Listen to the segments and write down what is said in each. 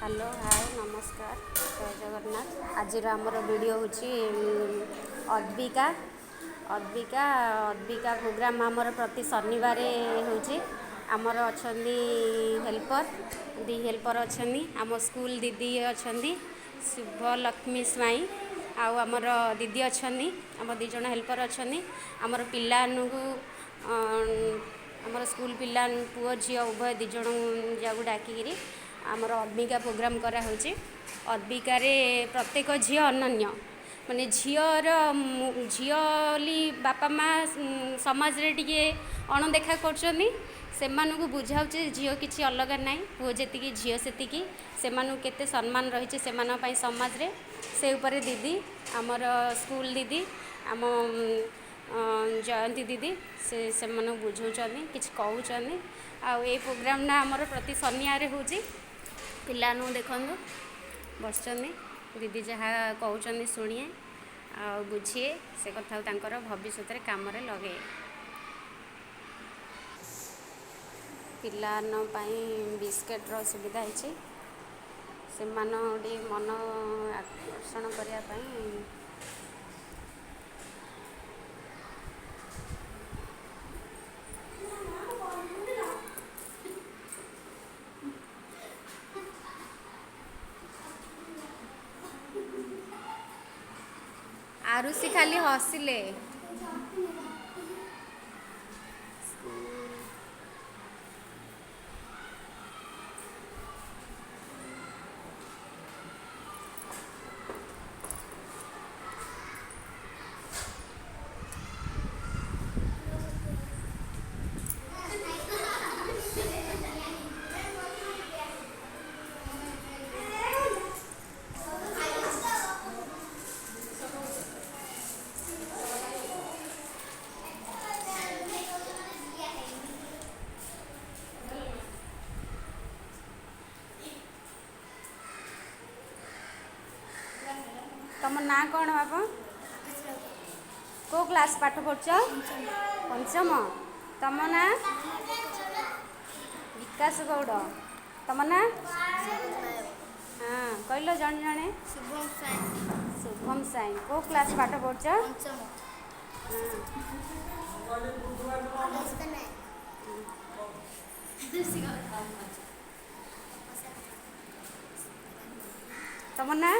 Hello, ହାଏ, ନମସ୍କାର, ଜୟ ଜଗନ୍ନାଥ। ଆଜିର ଆମର ଭିଡ଼ିଓ ହେଉଛି ଅଦ୍ବିକା ଅଦ୍ବିକା ଅଦ୍ବିକା ପ୍ରୋଗ୍ରାମ୍ ଆମର ପ୍ରତି ଶନିବାର ହେଉଛି। ଆମର ଅଛନ୍ତି ହେଲ୍ପର୍, ଦୁଇ ହେଲ୍ପର୍ ଅଛନ୍ତି। ଆମ ସ୍କୁଲ ଦିଦି ଅଛନ୍ତି, ଶୁଭଲକ୍ଷ୍ମୀ ସ୍ୱାଇଁ, ଆଉ ଆମର ଦିଦି ଅଛନ୍ତି। ଆମ ଦୁଇ ଜଣ ହେଲ୍ପର୍ ଅଛନ୍ତି। ଆମର ପିଲାମାନଙ୍କୁ, ଆମର ସ୍କୁଲ ପିଲା ପୁଅ ଝିଅ ଉଭୟ ଦୁଇ ଜଣ ଯାକୁ ଡାକିକିରି ଆମର ଅଦ୍ବିକା ପ୍ରୋଗ୍ରାମ୍ କରାହେଉଛି। ଅଦ୍ବିକାରେ ପ୍ରତ୍ୟେକ ଝିଅ ଅନନ୍ୟ, ମାନେ ଝିଅର ଝିଅ ବୋଲି ବାପା ମା ସମାଜରେ ଟିକେ ଅଣଦେଖା କରୁଛନ୍ତି। ସେମାନଙ୍କୁ ବୁଝାଉଛି, ଝିଅ କିଛି ଅଲଗା ନାହିଁ, ପୁଅ ଯେତିକି ଝିଅ ସେତିକି। ସେମାନଙ୍କୁ କେତେ ସମ୍ମାନ ରହିଛି ସେମାନଙ୍କ ପାଇଁ ସମାଜରେ, ସେ ଉପରେ ଦିଦି, ଆମର ସ୍କୁଲ ଦିଦି, ଆମ ଜୟନ୍ତୀ ଦିଦି, ସେ ସେମାନଙ୍କୁ ବୁଝାଉଛନ୍ତି, କିଛି କହୁଛନ୍ତି। ଆଉ ଏଇ ପ୍ରୋଗ୍ରାମଟା ଆମର ପ୍ରତି ଶନିବାରେ ହେଉଛି। ପିଲାମାନଙ୍କୁ ଦେଖନ୍ତୁ ବସିଛନ୍ତି, ଦିଦି ଯାହା କହୁଛନ୍ତି ଶୁଣିଏ ଆଉ ବୁଝିଏ, ସେ କଥାକୁ ତାଙ୍କର ଭବିଷ୍ୟତରେ କାମରେ ଲଗେଇବେ। ପିଲାମାନଙ୍କ ପାଇଁ ବିସ୍କେଟ୍ର ସୁବିଧା ହେଇଛି, ସେମାନଙ୍କୁ ଟିକେ ମନ ଆକର୍ଷଣ କରିବା ପାଇଁ। ଆରୁଷି ଖାଲି ହସିଲେ। ତମ ନାଁ କ'ଣ ବାପା? କେଉଁ କ୍ଲାସ୍ ପାଠ ପଢ଼ୁଛ? ପଞ୍ଚମ। ତମ ନାଁ? ବିକାଶ ଗୌଡ଼। ତମ ନାଁ? ହଁ, କହିଲ ଜଣେ ଜଣେ। ଶୁଭମ ସ୍ୱାଇଁ। ଶୁଭମ ସ୍ୱାଇଁ। କେଉଁ କ୍ଲାସ୍ ପାଠ ପଢ଼ୁଛ? ପଞ୍ଚମ। ହଁ। ତମ ନାଁ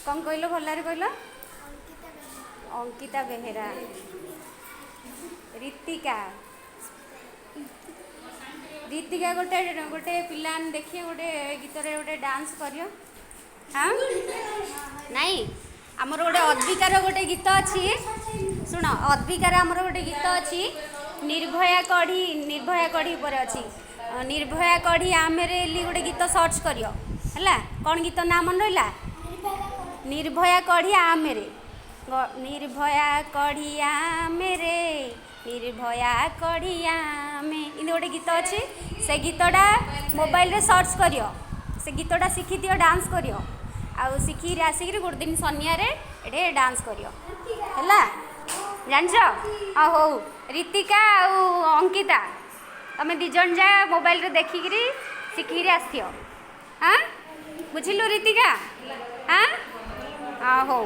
କ'ଣ କହିଲ? ଭଲରେ କହିଲ। ଅଙ୍କିତା ବେହେରା। ରୀତିକା, ରୀତିକା, ଗୋଟେ ଗୋଟେ ପିଲାମାନେ ଦେଖିବେ, ଗୋଟେ ଗୀତରେ ଗୋଟେ ଡାନ୍ସ କରିବ। ହଁ, ନାଇଁ, ଆମର ଗୋଟେ ଅଦ୍ବିକାର ଗୋଟେ ଗୀତ ଅଛି, ଶୁଣ। ଅଦ୍ବିକାର ଆମର ଗୋଟେ ଗୀତ ଅଛି, ନିର୍ଭୟା କଢ଼ି, ନିର୍ଭୟା କଢ଼ି ଉପରେ ଅଛି। ନିର୍ଭୟା କଢ଼ି ଆମେରେ ଏଲି ଗୋଟେ ଗୀତ ସର୍ଚ୍ଚ କରିବ, ହେଲା? କ'ଣ ଗୀତ ନାଁ ମନେ ରହିଲା? ନିର୍ଭୟା କଢ଼ି ଆମେରେ, ନିର୍ଭୟା କଢ଼ି ଆମେରେ, ନିର୍ଭୟା କଢ଼ି ଆମେ, ଏମିତି ଗୋଟେ ଗୀତ ଅଛି। ସେ ଗୀତଟା ମୋବାଇଲରେ ସର୍ଚ୍ଚ କରିବ, ସେ ଗୀତଟା ଶିଖିଦିଅ, ଡାନ୍ସ କରିବ। ଆଉ ଶିଖିକିରି ଆସିକିରି ଗୋଟେ ଦିନ ଶନିବାରେ ଏଠି ଡାନ୍ସ କରିବ, ହେଲା? ଜାଣିଛ? ହଁ, ହଉ। ରୀତିକା ଆଉ ଅଙ୍କିତା, ତମେ ଦୁଇ ଜଣ ଯା ମୋବାଇଲରେ ଦେଖିକିରି ଶିଖିକିରି ଆସିଥିବ। ହଁ, ବୁଝିଲୁ ରୀତିକା? ହଁ ହଁ, ହଉ।